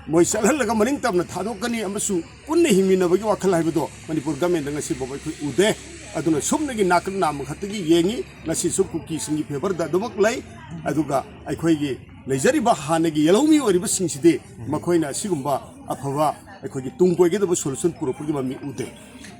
ꯃꯣꯏ ꯆꯠꯍꯜꯂꯒ ꯃꯅꯤꯡ ꯇꯝꯅ ꯊꯥꯗꯣꯛꯀꯅꯤ ꯑꯃꯁꯨꯡ ꯄꯨꯟꯅ ꯍꯤꯡꯃꯤꯟꯅꯕꯒꯤ ꯋꯥꯈꯜ ꯍꯥꯏꯕꯗꯣ ꯃꯅꯤꯄꯨꯔ ꯒꯃꯦꯟꯗ ꯉꯁꯤ ꯐꯥꯎꯕ ꯑꯩꯈꯣꯏ ꯎꯗꯦ꯫ ꯑꯗꯨꯅ ꯁꯨꯞꯅꯒꯤ ꯅꯥꯀꯟ ꯅꯥꯝꯃ ꯈꯛꯇꯒꯤ ꯌꯦꯡꯉꯤ꯫ ꯉꯁꯤꯁꯨ ꯀꯨꯀꯤꯁꯤꯡꯒꯤ ꯐꯦꯚꯔꯗ ꯑꯗꯨꯃꯛ ꯂꯩ꯫ ꯑꯗꯨꯒ ꯑꯩꯈꯣꯏꯒꯤ ꯂꯩꯖꯔꯤꯕ ꯍꯥꯟꯅꯒꯤ ꯌꯦꯜꯍꯧꯃꯤ ꯑꯣꯏꯔꯤꯕꯁꯤꯡꯁꯤꯗꯤ ꯃꯈꯣꯏꯅ ꯑꯁꯤꯒꯨꯝꯕ ꯑꯐꯕ ꯑꯩꯈꯣꯏꯒꯤ ꯇꯨꯡ ꯀꯣꯏꯒꯗꯕ ꯁꯣꯂꯨꯁꯟ ꯄꯨꯔꯛꯄꯒꯤ ꯃꯃꯤ ꯎꯗꯦ꯫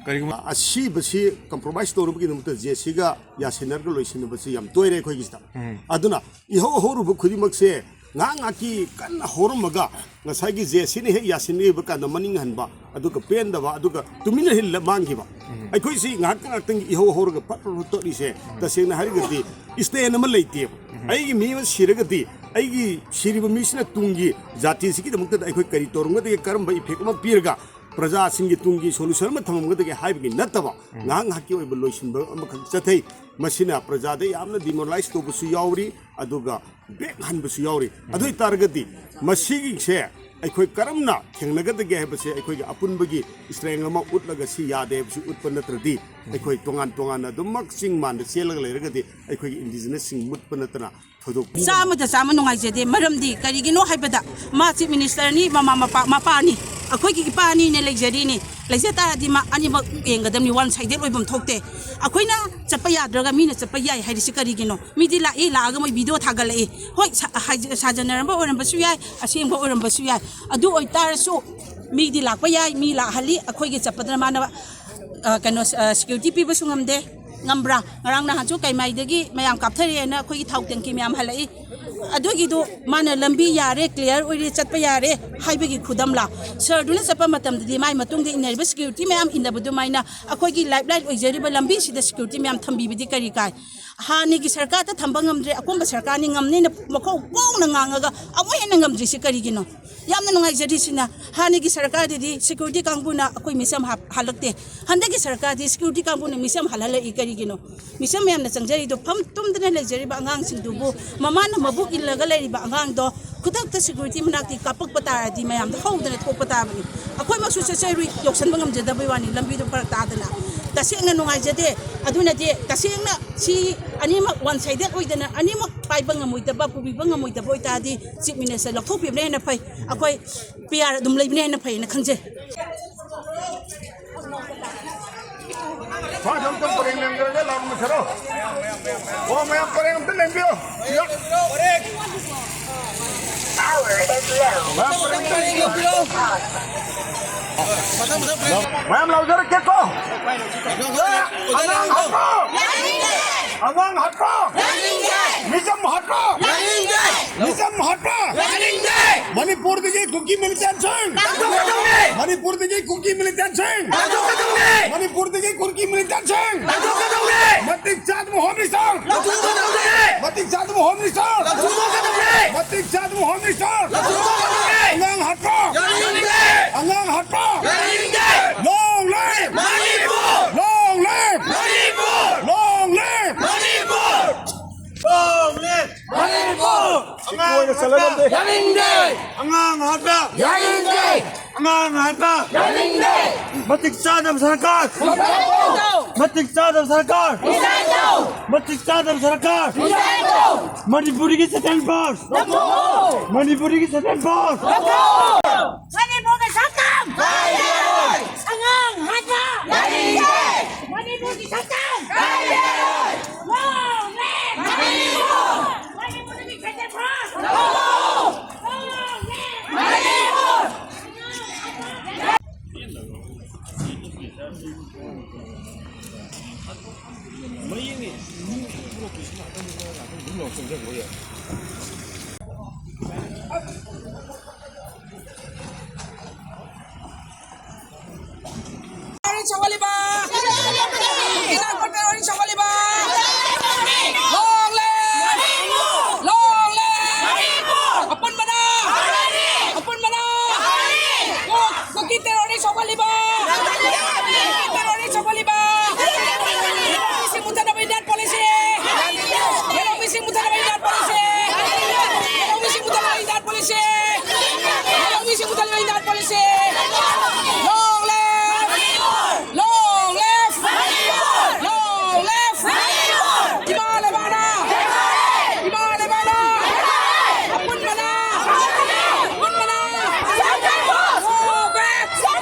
ꯀꯔꯤꯒꯨꯝꯕ ꯑꯁꯤꯕꯁꯤ ꯀꯝꯄ꯭ꯔꯣꯃꯥꯏꯁ ꯇꯧꯅꯕꯒꯤꯗꯃꯛꯇ ꯖꯦ ꯁꯤꯒ ꯌꯥꯁꯤꯟꯅꯔꯒ ꯂꯣꯏꯁꯤꯟꯅꯕꯁꯤ ꯌꯥꯝ ꯇꯣꯏꯔꯦ ꯑꯩꯈꯣꯏꯒꯤꯁꯤꯗ꯫ ꯑꯗꯨꯅ ꯏꯍꯧ ꯍꯧꯔꯨꯕ ꯈꯨꯗꯤꯡꯃꯛꯁꯦ ꯉꯥꯏꯍꯥꯛ ꯉꯥꯏꯍꯥꯛꯀꯤ ꯀꯟꯅ ꯍꯧꯔꯝꯃꯒ ꯉꯁꯥꯏꯒꯤ ꯖꯦ ꯁꯤꯅ ꯍꯦꯛ ꯌꯥꯁꯤꯟꯅꯕ ꯀꯥꯟꯗ ꯃꯅꯤꯡ ꯍꯟꯕ, ꯑꯗꯨꯒ ꯄꯦꯟꯗꯕ, ꯑꯗꯨꯒ ꯇꯨꯃꯤꯟꯅ ꯍꯦꯛ ꯃꯥꯡꯈꯤꯕ꯫ ꯑꯩꯈꯣꯏꯁꯤ ꯉꯥꯏꯍꯥꯛ ꯉꯥꯏꯍꯥꯛꯇꯪꯒꯤ ꯏꯍꯧ ꯍꯧꯔꯒ ꯐꯠ ꯐꯠ ꯐꯠ ꯇꯣꯛꯂꯤꯁꯦ ꯇꯁꯦꯡꯅ ꯍꯥꯏꯔꯒꯗꯤ ꯏꯁꯇꯦꯟ ꯑꯃ ꯂꯩꯇꯦꯕ꯫ ꯑꯩꯒꯤ ꯃꯤ ꯑꯃ ꯁꯤꯔꯒꯗꯤ ꯑꯩꯒꯤ ꯁꯤꯔꯤꯕ ꯃꯤꯁꯤꯅ ꯇꯨꯡꯒꯤ ꯖꯥꯇꯤꯁꯤꯒꯤꯗꯃꯛꯇꯗ ꯑꯩꯈꯣꯏ ꯀꯔꯤ ꯇꯧꯔꯝꯒꯗꯒꯦ, ꯀꯔꯝꯕ ꯏꯐꯦꯛ ꯑꯃ ꯄꯤꯔꯒ ꯄ꯭ꯔꯖꯥꯁꯤꯡꯒꯤ ꯇꯨꯡꯒꯤ ꯁꯣꯂꯨꯁꯟ ꯑꯃ ꯊꯝꯃꯝꯒꯗꯒꯦ ꯍꯥꯏꯕꯒꯤ ꯅꯠꯇꯕ ꯉꯥꯏꯍꯥꯛ ꯉꯥꯏꯍꯥꯛꯀꯤ ꯑꯣꯏꯕ ꯂꯣꯏꯁꯤꯟꯕ ꯑꯃꯈꯛ ꯆꯠꯊꯩ꯫ ꯃꯁꯤꯅ ꯄ꯭ꯔꯖꯥꯗ ꯌꯥꯝꯅ ꯗꯤꯃꯣꯔꯦꯂꯥꯏꯁ ꯇꯧꯕꯁꯨ ꯌꯥꯎꯔꯤ, ꯑꯗꯨꯒ ꯕꯦꯛ ꯍꯟꯕꯁꯨ ꯌꯥꯎꯔꯤ꯫ ꯑꯗꯨ ꯑꯣꯏꯇꯥꯔꯒꯗꯤ ꯃꯁꯤꯒꯤꯁꯦ ꯑꯩꯈꯣꯏ ꯀꯔꯝꯅ ꯊꯦꯡꯅꯒꯗꯒꯦ ꯍꯥꯏꯕꯁꯦ ꯑꯩꯈꯣꯏꯒꯤ ꯑꯄꯨꯟꯕꯒꯤ ꯏꯁꯇ꯭ꯔꯦꯡ ꯑꯃ ꯎꯠꯂꯒ ꯁꯤ ꯌꯥꯗꯦ ꯍꯥꯏꯕꯁꯤ ꯎꯠꯄ ꯅꯠꯇ꯭ꯔꯗꯤ ꯑꯩꯈꯣꯏ ꯇꯣꯉꯥꯟ ꯇꯣꯉꯥꯟꯅ ꯑꯗꯨꯃꯛ ꯆꯤꯡ ꯃꯥꯟꯗ ꯆꯦꯜꯂꯒ ꯂꯩꯔꯒꯗꯤ ꯑꯩꯈꯣꯏꯒꯤ ꯏꯟꯗꯤꯖꯤꯅꯁꯁꯤꯡ ꯃꯨꯠꯄ ꯅꯠꯇꯅ ꯊꯣꯏꯗꯣꯛꯄ ꯆꯥꯃꯗ ꯆꯥꯝꯃ ꯅꯨꯡꯉꯥꯏꯖꯗꯦ꯫ ꯃꯔꯝꯗꯤ ꯀꯔꯤꯒꯤꯅꯣ ꯍꯥꯏꯕꯗ ꯃꯥꯁꯤ ꯃꯤꯅꯤꯁꯇꯔꯅꯤ, ꯃꯃꯥ ꯃꯄꯥ, ꯃꯄꯥꯅꯤ, ꯑꯩꯈꯣꯏꯒꯤ ꯏꯄꯥ ꯑꯅꯤꯅꯦ ꯂꯩꯖꯔꯤꯅꯤ꯫ ꯂꯩꯖ ꯇꯥꯔꯗꯤ ꯃꯥ ꯑꯅꯤꯃꯛ ꯌꯦꯡꯒꯗꯕꯅꯤ, ꯋꯥꯟ ꯁꯥꯏꯗꯦꯠ ꯑꯣꯏꯐꯝ ꯊꯣꯛꯇꯦ꯫ ꯑꯩꯈꯣꯏꯅ ꯆꯠꯄ ꯌꯥꯗ꯭ꯔꯒ ꯃꯤꯅ ꯆꯠꯄ ꯌꯥꯏ ꯍꯥꯏꯔꯤꯁꯤ ꯀꯔꯤꯒꯤꯅꯣ? ꯃꯤꯗꯤ ꯂꯥꯛꯏ, ꯂꯥꯛꯑꯒ ꯃꯣꯏ ꯚꯤꯗꯤꯑꯣ ꯊꯥꯒꯠꯂꯛꯏ꯫ ꯍꯣꯏ, ꯁꯥ-, ꯍꯥꯏ-, ꯁꯥꯖꯅꯔꯝꯕ ꯑꯣꯏꯔꯝꯕꯁꯨ ꯌꯥꯏ, ꯑꯁꯦꯡꯕ ꯑꯣꯏꯔꯝꯕꯁꯨ ꯌꯥꯏ꯫ ꯑꯗꯨ ꯑꯣꯏꯇꯥꯔꯁꯨ ꯃꯤꯗꯤ ꯂꯥꯛꯄ ꯌꯥꯏ, ꯃꯤ ꯂꯥꯛꯍꯜꯂꯤ, ꯑꯩꯈꯣꯏꯒꯤ ꯆꯠꯄꯗꯅ ꯃꯥꯅ, ꯑ, ꯀꯩꯅꯣ, ꯑ, ꯁꯦꯀ꯭ꯌꯨꯔꯤꯇꯤ ꯄꯤꯕꯁꯨ ꯉꯝꯗꯦ꯫ ꯉꯝꯕ꯭ꯔꯥ? ꯉꯔꯥꯡ ꯅꯍꯥꯟꯁꯨ ꯀꯩꯃꯥꯏꯗꯒꯤ ꯃꯌꯥꯝ ꯀꯥꯞꯊꯔꯛꯑꯦꯅ ꯑꯩꯈꯣꯏꯒꯤ ꯊꯥꯎ ꯇꯦꯡꯀꯤ ꯃꯌꯥꯝ ꯍꯜꯂꯛꯏ꯫ ꯑꯗꯨꯒꯤꯗꯣ ꯃꯥꯅ ꯂꯝꯕꯤ ꯌꯥꯔꯦ, ꯀ꯭ꯂꯤꯌꯥꯔ ꯑꯣꯏꯔꯦ, ꯆꯠꯄ ꯌꯥꯔꯦ ꯍꯥꯏꯕꯒꯤ ꯈꯨꯗꯝꯂꯥ? ꯁꯔꯗꯨꯅ ꯆꯠꯄ ꯃꯇꯝꯗꯗꯤ ꯃꯥꯏ ꯃꯇꯨꯡꯗ ꯏꯟꯅꯔꯤꯕ ꯁꯦꯀ꯭ꯌꯨꯔꯤꯇꯤ ꯃꯌꯥꯝ ꯏꯟꯅꯕ ꯑꯗꯨꯃꯥꯏꯅ ꯑꯩꯈꯣꯏꯒꯤ ꯂꯥꯏꯐ ꯂꯥꯏꯟ ꯑꯣꯏꯖꯔꯤꯕ ꯂꯝꯕꯤꯁꯤꯗ ꯁꯦꯀ꯭ꯌꯨꯔꯤꯇꯤ ꯃꯌꯥꯝ ꯊꯝꯕꯤꯕꯗꯤ ꯀꯔꯤ ꯀꯥꯏ? ꯍꯥꯟꯅꯒꯤ ꯁꯔꯀꯥꯔꯗ ꯊꯝꯕ ꯉꯝꯗ꯭ꯔꯦ, ꯑꯀꯣꯟꯕ ꯁꯔꯀꯥꯔꯅꯤ ꯉꯝꯅꯤꯅ ꯃꯈꯧ ꯄꯣꯡꯅ ꯉꯥꯡꯉꯒ ꯑꯃꯨꯛ ꯍꯦꯟꯅ ꯉꯝꯗ꯭ꯔꯤꯁꯤ ꯀꯔꯤꯒꯤꯅꯣ? ꯌꯥꯝꯅ ꯅꯨꯡꯉꯥꯏꯖꯗ꯭ꯔꯤꯁꯤꯅ, ꯍꯥꯟꯅꯒꯤ ꯁꯔꯀꯥꯔꯗꯗꯤ ꯁꯦꯀ꯭ꯌꯨꯔꯤꯇꯤ ꯀꯥꯡꯕꯨꯅ ꯑꯩꯈꯣꯏ ꯃꯤꯁꯝ ꯍꯥꯞ-, ꯍꯜꯂꯛꯇꯦ꯫ ꯍꯟꯗꯛꯀꯤ ꯁꯔꯀꯥꯔꯗꯤ ꯁꯦꯀ꯭ꯌꯨꯔꯤꯇꯤ ꯀꯥꯡꯕꯨꯅ ꯃꯤꯁꯝ ꯍꯜꯍꯜꯂꯛꯏ ꯀꯔꯤꯒꯤꯅꯣ? ꯃꯤꯁꯝ ꯃꯌꯥꯝꯅ ꯆꯪꯖꯔꯤꯗꯣ, ꯐꯝ ꯇꯨꯝꯗꯅ ꯂꯩꯖꯔꯤꯕ ꯑꯉꯥꯡꯁꯤꯡꯗꯨꯕꯨ, ꯃꯃꯥꯅ ꯃꯕꯨꯛ ꯏꯜꯂꯒ ꯂꯩꯔꯤꯕ ꯑꯉꯥꯡꯗꯣ ꯈꯨꯗꯛꯇ ꯁꯦꯀ꯭ꯌꯨꯔꯤꯇꯤ ꯃꯅꯥꯛꯇꯒꯤ ꯀꯥꯞꯄꯛꯄ ꯇꯥꯔꯗꯤ ꯃꯌꯥꯝꯗꯣ ꯍꯧꯗꯅ ꯊꯣꯛꯄ ꯇꯥꯕꯅꯤ꯫ ꯑꯩꯈꯣꯏꯃꯛꯁꯨ ꯆꯠꯆꯔꯨꯏ, ꯌꯧꯁꯟꯕ ꯉꯝꯖꯗꯕꯩ ꯋꯥꯅꯤ, ꯂꯝꯕꯤꯗꯣ ꯐꯔꯛ ꯇꯥꯗꯅ꯫ ꯇꯁꯦꯡꯅ ꯅꯨꯡꯉꯥꯏꯖꯗꯦ꯫ ꯑꯗꯨꯅꯗꯤ ꯇꯁꯦꯡꯅ ꯁꯤ ꯑꯅꯤꯃꯛ ꯋꯥꯟ ꯁꯥꯏꯗꯦꯠ ꯑꯣꯏꯗꯅ ꯑꯅꯤꯃꯛ ꯄꯥꯏꯕ ꯉꯝꯃꯣꯏꯗꯕ, ꯄꯨꯕꯤꯕ ꯉꯝꯃꯣꯏꯗꯕ ꯑꯣꯏꯇꯥꯔꯗꯤ ꯆꯤꯐ ꯃꯤꯅꯤꯁꯇꯔ ꯂꯧꯊꯣꯛꯄꯤꯕꯅ ꯍꯦꯟꯅ ꯐꯩ꯫ ꯑꯩꯈꯣꯏ ꯄꯤ ꯑꯥꯔ ꯑꯗꯨꯝ ꯂꯩꯕꯅ ꯍꯦꯟꯅ ꯐꯩꯅ ꯈꯟꯖꯩ꯫ ꯁ꯭ꯋꯥꯏꯗ ꯑꯝꯇꯪ ꯄꯔꯦꯡ ꯂꯦꯡꯖꯔꯒ ꯂꯥꯎ ꯃꯨꯟꯅꯔꯣ꯫ ꯑꯣ, ꯃꯌꯥꯝ ꯄꯔꯦꯡ ꯑꯝꯇ ꯂꯦꯡꯕꯤꯌꯣ꯫ ꯁꯤꯗ꯫ ꯃꯌꯥꯝ ꯄꯔꯦꯡ ꯑꯝꯇ ꯂꯦꯡꯕꯤꯌꯣ꯫ ꯃꯌꯥꯝ ꯂꯥꯎꯖꯔꯛꯀꯦꯀꯣ꯫ ꯑꯉꯥꯡ ꯍꯥꯠꯄ! ꯑꯉꯥꯡ ꯍꯥꯠꯄ! ꯃꯤꯆꯝ ꯍꯥꯠꯄ! ꯃꯤꯆꯝ ꯍꯥꯠꯄ! ꯃꯅꯤꯄꯨꯔꯗꯒꯤ ꯀꯨꯀꯤ ꯃꯤꯂꯤꯇꯦꯟꯁꯤꯡ! ꯃꯅꯤꯄꯨꯔꯗꯒꯤ ꯀꯨꯀꯤ ꯃꯤꯂꯤꯇꯦꯟꯁꯤꯡ! ꯃꯅꯤꯄꯨꯔꯗꯒꯤ ꯀꯨꯀꯤ ꯃꯤꯂꯤꯇꯦꯟꯁꯤꯡ! ꯃꯇꯤꯛ ꯆꯥꯗꯕ ꯍꯣꯝ ꯃꯤꯅꯤꯁꯇꯔ! ꯃꯇꯤꯛ ꯆꯥꯗꯕ ꯍꯣꯝ ꯃꯤꯅꯤꯁꯇꯔ! ꯃꯇꯤꯛ ꯆꯥꯗꯕ ꯍꯣꯝ ꯃꯤꯅꯤꯁꯇꯔ! ꯑꯉꯥꯡ ꯍꯥꯠꯄ! ꯑꯉꯥꯡ ꯍꯥꯠꯄ! Long live! Long live! Long live! Long live! Manipur! ꯑꯉꯥꯡ ꯍꯥꯠꯄ! ꯌꯥꯅꯤꯡꯗꯦ! ꯑꯉꯥꯡ ꯍꯥꯠꯄ! ꯌꯥꯅꯤꯡꯗꯦ! ꯑꯉꯥꯡ ꯍꯥꯠꯄ! ꯌꯥꯅꯤꯡꯗꯦ! ꯃꯇꯤꯛ ꯆꯥꯗꯕ ꯁꯔꯀꯥꯔ! ꯂꯧꯊꯣꯛꯑꯣ! ꯃꯇꯤꯛ ꯆꯥꯗꯕ ꯁꯔꯀꯥꯔ! Resign ꯇꯧ! ꯃꯇꯤꯛ ꯆꯥꯗꯕ ꯁꯔꯀꯥꯔ! Resign ꯇꯧ! ꯃꯅꯤꯄꯨꯔꯤꯒꯤ ꯁꯦꯇꯦꯟ ꯐꯣꯔꯁ! ꯂꯧꯊꯣꯛꯑꯣ! ꯃꯅꯤꯄꯨꯔꯤꯒꯤ ꯁꯦꯇꯦꯟ ꯐꯣꯔꯁ! ꯂꯧꯊꯣꯛꯑꯣ! ꯃꯅꯤꯄꯨꯔꯒꯤ ꯁꯛꯇꯝ! ꯀꯥꯏꯗ ꯌꯥꯔꯣꯏ! ꯑꯉꯥꯡ ꯍꯥꯠꯄ! ꯌꯥꯅꯤꯡꯗꯦ! ꯃꯅꯤꯄꯨꯔꯒꯤ ꯁꯛꯇꯝ! ꯀꯥꯏꯗ ꯌꯥꯔꯣꯏ! Long live! ꯃꯅꯤꯄꯨꯔ! ꯃꯅꯤꯄꯨꯔꯒꯤ ꯁꯦꯇꯦꯟ ꯐꯣꯔꯁ! ꯂꯧꯊꯣꯛꯑꯣ! Long live! ꯃꯅꯤꯄꯨꯔ! Orange ꯁꯧꯍꯜꯂꯤꯕ! ꯏꯅꯥꯛ ꯈꯨꯟꯕ orange ꯁꯧꯍꯜꯂꯤꯕ! ꯆꯥꯎꯈꯠꯂꯤꯕ! ꯇꯦꯔꯣꯔꯤꯁ ꯆꯥꯎꯈꯠꯂꯤꯕ! ꯌꯦꯂꯣꯡ ꯃꯤꯁꯤꯡ ꯃꯨꯊꯠꯅꯕ Indian policy! ꯌꯦꯂꯣꯡ ꯃꯤꯁꯤꯡ ꯃꯨꯊꯠꯅꯕ Indian policy! ꯌꯦꯂꯣꯡ ꯃꯤꯁꯤꯡ ꯃꯨꯊꯠꯅꯕ Indian policy! ꯌꯦꯂꯣꯡ ꯃꯤꯁꯤꯡ ꯃꯨꯊꯠꯅꯕ Indian policy! Long live! Long live! Long live! ꯏꯃꯥ ꯂꯩꯕꯥꯛꯅ! ꯏꯃꯥ ꯂꯩꯕꯥꯛꯅ! ꯑꯄꯨꯟꯕꯅ! ꯑꯄꯨꯟꯕꯅ! Go back! Go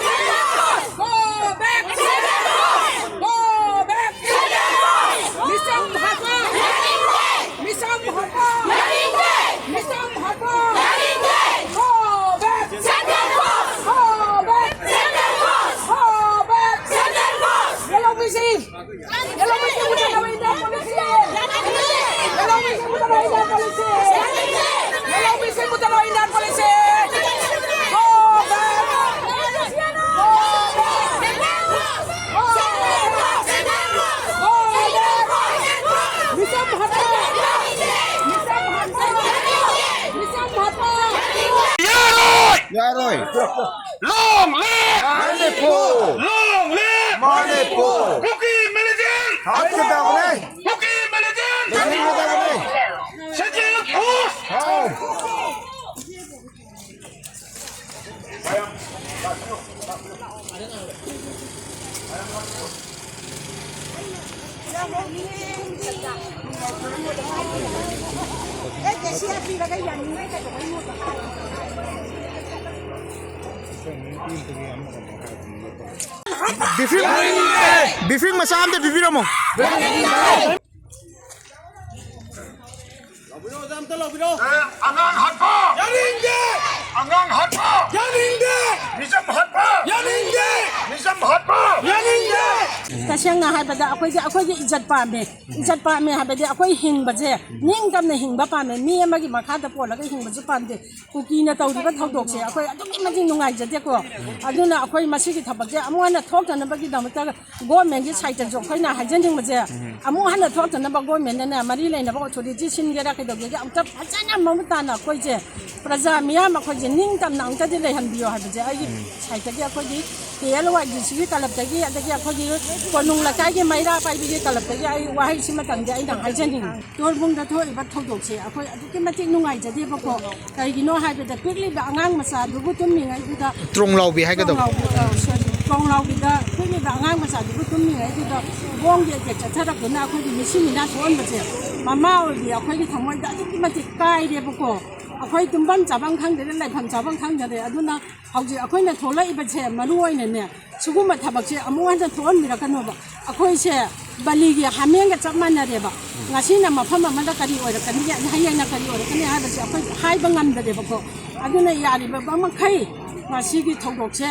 back! Go back! ꯃꯤꯆꯝ ꯍꯥꯠꯄ! ꯃꯤꯆꯝ ꯍꯥꯠꯄ! ꯃꯤꯆꯝ ꯍꯥꯠꯄ! Go back! Go back! Go back! ꯌꯦꯂꯣꯡ ꯃꯤꯁꯤꯡ! ꯌꯦꯂꯣꯡ ꯃꯤꯁꯤꯡ ꯃꯨꯊꯠꯅꯕ Indian policy! ꯌꯦꯂꯣꯡ ꯃꯤꯁꯤꯡ ꯃꯨꯊꯠꯅꯕ Indian policy! ꯌꯦꯂꯣꯡ ꯃꯤꯁꯤꯡ ꯃꯨꯊꯠꯅꯕ Indian policy! Go back! Go back! ꯃꯤꯆꯝ ꯍꯥꯠꯄ! ꯃꯤꯆꯝ ꯍꯥꯠꯄ! ꯃꯤꯆꯝ ꯍꯥꯠꯄ! ꯌꯥꯔꯣꯏ! ꯌꯥꯔꯣꯏ! Long live! Manipur! Long live! Manipur! ꯀꯨꯀꯤ militant! ꯍꯥꯠꯀꯗꯕꯅꯤ! ꯀꯨꯀꯤ militant! ꯍꯥꯠꯀꯗꯕꯅꯤ! Central force! ꯍꯥꯎ! Briefing, briefing ꯃꯆꯥ ꯑꯝꯇ ꯄꯤꯕꯤꯔꯝꯃꯣ꯫ ꯑꯉꯥꯡ ꯍꯥꯠꯄ! ꯌꯥꯅꯤꯡꯗꯦ! ꯑꯉꯥꯡ ꯍꯥꯠꯄ! ꯌꯥꯅꯤꯡꯗꯦ! ꯃꯤꯆꯝ ꯍꯥꯠꯄ! ꯌꯥꯅꯤꯡꯗꯦ! ꯃꯤꯆꯝ ꯍꯥꯠꯄ! ꯌꯥꯅꯤꯡꯗꯦ! ꯇꯁꯦꯡꯅ ꯍꯥꯏꯕꯗ ꯑꯩꯈꯣꯏꯗꯤ ꯑꯩꯈꯣꯏꯒꯤ ꯏꯖꯠ ꯄꯥꯝꯃꯦ꯫ ꯏꯖꯠ ꯄꯥꯝꯃꯦ ꯍꯥꯏꯕꯗꯤ ꯑꯩꯈꯣꯏ ꯍꯤꯡꯕꯁꯦ ꯅꯤꯡꯇꯝꯅ ꯍꯤꯡꯕ ꯄꯥꯝꯃꯦ꯫ ꯃꯤ ꯑꯃꯒꯤ ꯃꯈꯥꯗ ꯄꯣꯜꯂꯒ ꯍꯤꯡꯕꯁꯨ ꯄꯥꯝꯗꯦ꯫ ꯀꯨꯀꯤꯅ ꯇꯧꯔꯤꯕ ꯊꯧꯗꯣꯛꯁꯦ ꯑꯩꯈꯣꯏ ꯑꯗꯨꯛꯀꯤ ꯃꯇꯤꯛ ꯅꯨꯡꯉꯥꯏꯖꯗꯦꯀꯣ꯫ ꯑꯗꯨꯅ ꯑꯩꯈꯣꯏ ꯃꯁꯤꯒꯤ ꯊꯕꯛꯁꯦ ꯑꯃꯨꯛ ꯍꯟꯅ ꯊꯣꯛꯇꯅꯕꯒꯤꯗꯃꯛꯇ ꯒꯣꯔꯃꯦꯟꯒꯤ ꯁꯥꯏꯠꯇꯁꯨ ꯑꯩꯈꯣꯏꯅ ꯍꯥꯏꯖꯅꯤꯡꯕꯁꯦ, ꯑꯃꯨꯛ ꯍꯟꯅ ꯊꯣꯛꯇꯅꯕ ꯒꯣꯔꯃꯦꯟꯅꯅꯦ ꯃꯔꯤ ꯂꯩꯅꯕ ꯑꯣꯊꯣꯔꯤꯇꯤ ꯁꯤꯟꯒꯦꯔꯥ ꯀꯩꯗꯧꯒꯦꯒꯦ ꯑꯃꯨꯛꯇ ꯐꯖꯅ ꯃꯃꯨꯠ ꯇꯥꯅ ꯑꯩꯈꯣꯏꯁꯦ ꯄ꯭ꯔꯖꯥ ꯃꯤꯌꯥꯝ ꯑꯩꯈꯣꯏꯁꯦ ꯅꯤꯡꯇꯝꯅ ꯑꯃꯨꯛꯇꯗꯤ ꯂꯩꯍꯟꯕꯤꯌꯣ ꯍꯥꯏꯕꯁꯦ ꯑꯩꯒꯤ ꯁꯥꯏꯠꯇꯒꯤ ꯑꯩꯈꯣꯏꯒꯤ ꯀꯦ ꯑꯦꯜ ꯋꯥꯏ ꯗꯤ ꯁꯤꯒꯤ ꯀꯂꯕꯇꯒꯤ ꯑꯗꯒꯤ ꯑꯩꯈꯣꯏꯒꯤ ꯀꯣꯅꯨꯡ ꯂꯩꯀꯥꯏꯒꯤ ꯃꯩꯔꯥ ꯄꯥꯏꯕꯤꯒꯤ ꯀꯂꯕꯇꯒꯤ ꯑꯩ ꯋꯥꯍꯩꯁꯤꯃꯇꯪꯗꯤ ꯑꯩꯅ ꯍꯥꯏꯖꯅꯤꯡꯉꯤ꯫ ꯇꯣꯔꯕꯨꯡꯗ ꯊꯣꯛꯏꯕ ꯊꯧꯗꯣꯛꯁꯦ ꯑꯩꯈꯣꯏ ꯑꯗꯨꯛꯀꯤ ꯃꯇꯤꯛ ꯅꯨꯡꯉꯥꯏꯖꯗꯦꯕꯀꯣ꯫ ꯀꯩꯒꯤꯅꯣ ꯍꯥꯏꯕꯗ ꯄꯤꯛꯂꯤꯕ ꯑꯉꯥꯡ ꯃꯆꯥꯗꯨꯕꯨ ꯇꯨꯝꯃꯤꯉꯩꯗꯨꯗ ꯇ꯭ꯔꯣꯡ ꯂꯥꯎꯕꯤ ꯍꯥꯏꯒꯗꯧꯕ꯫ ꯇ꯭ꯔꯣꯡ ꯂꯥꯎꯕꯤ, ꯑ, sorry, ꯇ꯭ꯔꯣꯡ ꯂꯥꯎꯕꯤꯗ ꯄꯤꯛꯂꯤꯕ ꯑꯉꯥꯡ ꯃꯆꯥꯗꯨꯕꯨ ꯇꯨꯝꯃꯤꯉꯩꯗꯨꯗ ꯕꯣꯝꯒꯤ ꯑꯦꯇꯦꯛ ꯆꯠꯊꯔꯛꯇꯨꯅ ꯑꯩꯈꯣꯏꯒꯤ ꯃꯤꯁꯤ ꯃꯤꯅꯥ ꯊꯣꯛꯍꯟꯕꯁꯦ ꯃꯃꯥ ꯑꯣꯏꯕꯤ ꯑꯩꯈꯣꯏꯒꯤ ꯊꯃꯣꯏꯗ ꯑꯗꯨꯛꯀꯤ ꯃꯇꯤꯛ ꯀꯥꯏꯔꯦꯕꯀꯣ꯫ ꯑꯩꯈꯣꯏ ꯇꯨꯝꯐꯝ ꯆꯥꯐꯝ ꯈꯪꯗꯔꯦ, ꯂꯩꯐꯝ ꯆꯥꯐꯝ ꯈꯪꯗꯔꯦ꯫ ꯑꯗꯨꯅ ꯍꯧꯖꯤꯛ ꯑꯩꯈꯣꯏꯅ ꯊꯣꯛꯂꯛꯏꯕꯁꯦ ꯃꯔꯨ ꯑꯣꯏꯅꯅꯦ ꯁꯤꯒꯨꯝꯕ ꯊꯕꯛꯁꯦ ꯑꯃꯨꯛ ꯍꯟꯅ ꯊꯣꯛꯍꯟꯕꯤꯔꯛꯀꯅꯣꯕ꯫ ꯑꯩꯈꯣꯏꯁꯦ ꯕꯂꯤꯒꯤ ꯍꯥꯃꯦꯡꯒ ꯆꯞ ꯃꯥꯟꯅꯔꯦꯕ꯫ ꯉꯁꯤꯅ ꯃꯐꯝ ꯑꯃꯗ ꯀꯔꯤ ꯑꯣꯏꯔꯛꯀꯅꯤ, ꯍꯌꯦꯡꯅ ꯀꯔꯤ ꯑꯣꯏꯔꯛꯀꯅꯤ ꯍꯥꯏꯕꯁꯦ ꯑꯩꯈꯣꯏ ꯍꯥꯏꯕ ꯉꯝꯗꯔꯦꯕꯀꯣ꯫ ꯑꯗꯨꯅ ꯌꯥꯔꯤꯕ ꯃꯈꯩ ꯉꯁꯤꯒꯤ ꯊꯧꯗꯣꯛꯁꯦ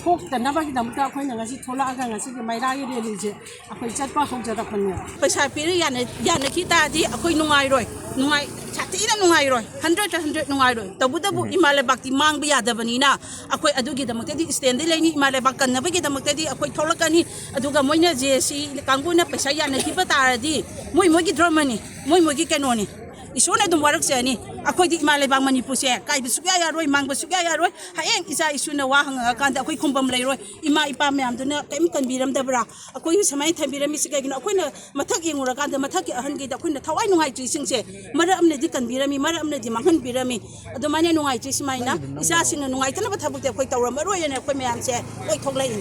ꯊꯣꯛꯇꯅꯕꯒꯤꯗꯃꯛꯇ ꯑꯩꯈꯣꯏꯅ ꯉꯁꯤ ꯊꯣꯛꯂꯛꯑꯒ ꯉꯁꯤꯒꯤ ꯃꯩꯔꯥꯒꯤ ꯔꯦꯂꯤꯁꯦ ꯑꯩꯈꯣꯏ ꯆꯠꯄ ꯍꯧꯖꯔꯛꯄꯅꯦꯕ꯫ ꯄꯩꯁꯥ ꯄꯤꯔ ꯌꯥꯅ-, ꯌꯥꯅꯈꯤ ꯇꯥꯔꯗꯤ ꯑꯩꯈꯣꯏ ꯅꯨꯡꯉꯥꯏꯔꯣꯏ, ꯅꯨꯡꯉꯥꯏ-, ꯁꯥꯊꯤꯅ ꯅꯨꯡꯉꯥꯏꯔꯣꯏ, ꯍꯟꯗ꯭ꯔꯦꯠꯇ ꯍꯟꯗ꯭ꯔꯦꯠ ꯅꯨꯡꯉꯥꯏꯔꯣꯏ꯫ ꯇꯧꯕꯇꯕꯨ ꯏꯃꯥ ꯂꯩꯕꯥꯛꯇꯤ ꯃꯥꯡꯕ ꯌꯥꯗꯕꯅꯤꯅ ꯑꯩꯈꯣꯏ ꯑꯗꯨꯒꯤꯗꯃꯛꯇꯗꯤ ꯁ꯭ꯇꯦꯟꯗꯤ ꯂꯩꯅꯤ, ꯏꯃꯥ ꯂꯩꯕꯥꯛ ꯀꯟꯅꯕꯒꯤꯗꯃꯛꯇꯗꯤ ꯑꯩꯈꯣꯏ ꯊꯣꯛꯂꯛꯀꯅꯤ꯫ ꯑꯗꯨꯒ ꯃꯣꯏꯅ ꯖꯦ ꯑꯦꯁ ꯁꯤ ꯀꯥꯡꯕꯨꯅ ꯄꯩꯁꯥ ꯌꯥꯅꯈꯤꯕ ꯇꯥꯔꯗꯤ ꯃꯣꯏ ꯃꯣꯏꯒꯤ ꯙꯔꯃꯅꯤ, ꯃꯣꯏ ꯃꯣꯏꯒꯤ ꯀꯩꯅꯣꯅꯤ꯫ ꯏꯁꯣꯔꯅ ꯑꯗꯨꯝ ꯋꯥꯔꯛꯆꯅꯤ꯫ ꯑꯩꯈꯣꯏꯗꯤ ꯏꯃꯥ ꯂꯩꯕꯥꯛ ꯃꯅꯤꯄꯨꯔꯁꯦ ꯀꯥꯏꯕ ꯁꯨꯛꯌꯥ ꯌꯥꯔꯣꯏ, ꯃꯥꯡꯕ ꯁꯨꯛꯌꯥ ꯌꯥꯔꯣꯏ꯫ ꯍꯌꯦꯡ ꯏꯆꯥ ꯏꯁꯨꯅ ꯋꯥ ꯍꯪꯉꯛꯑꯀꯥꯟꯗ ꯑꯩꯈꯣꯏ ꯈꯨꯝꯐꯝ ꯂꯩꯔꯣꯏ꯫ ꯏꯃꯥ ꯏꯄꯥ ꯃꯌꯥꯝꯗꯨꯅ ꯀꯔꯤꯝ ꯀꯟꯕꯤꯔꯝꯗꯕ꯭ꯔꯥ? ꯑꯩꯈꯣꯏꯒꯤ ꯁꯨꯃꯥꯏꯅ ꯊꯝꯕꯤꯔꯝꯃꯤꯁꯤ ꯀꯩꯒꯤꯅꯣ? ꯑꯩꯈꯣꯏꯅ ꯃꯊꯛ ꯌꯦꯡꯉꯨꯔꯀꯥꯟꯗ ꯃꯊꯛꯀꯤ ꯑꯍꯟꯈꯩꯗ ꯑꯩꯈꯣꯏꯅ ꯊꯋꯥꯏ ꯅꯨꯡꯉꯥꯏꯇ꯭ꯔꯤꯁꯤꯡꯁꯦ ꯃꯔꯛ ꯑꯃꯅꯗꯤ ꯀꯟꯕꯤꯔꯝꯃꯤ, ꯃꯔꯛ ꯑꯃꯅꯗꯤ ꯃꯥꯡꯍꯟꯕꯤꯔꯝꯃꯤ꯫ ꯑꯗꯨꯃꯥꯏꯅ ꯅꯨꯡꯉꯥꯏꯇ꯭ꯔꯤ ꯁꯨꯃꯥꯏꯅ ꯏꯆꯥꯁꯤꯡꯅ ꯅꯨꯡꯉꯥꯏꯇꯅꯕ ꯊꯕꯛꯇꯤ ꯑꯩꯈꯣꯏ ꯇꯧꯔꯝꯃꯔꯣꯏꯅ ꯑꯩꯈꯣꯏ ꯃꯌꯥꯝꯁꯦ ꯂꯣꯏ ꯊꯣꯛꯂꯛꯏꯅꯤ꯫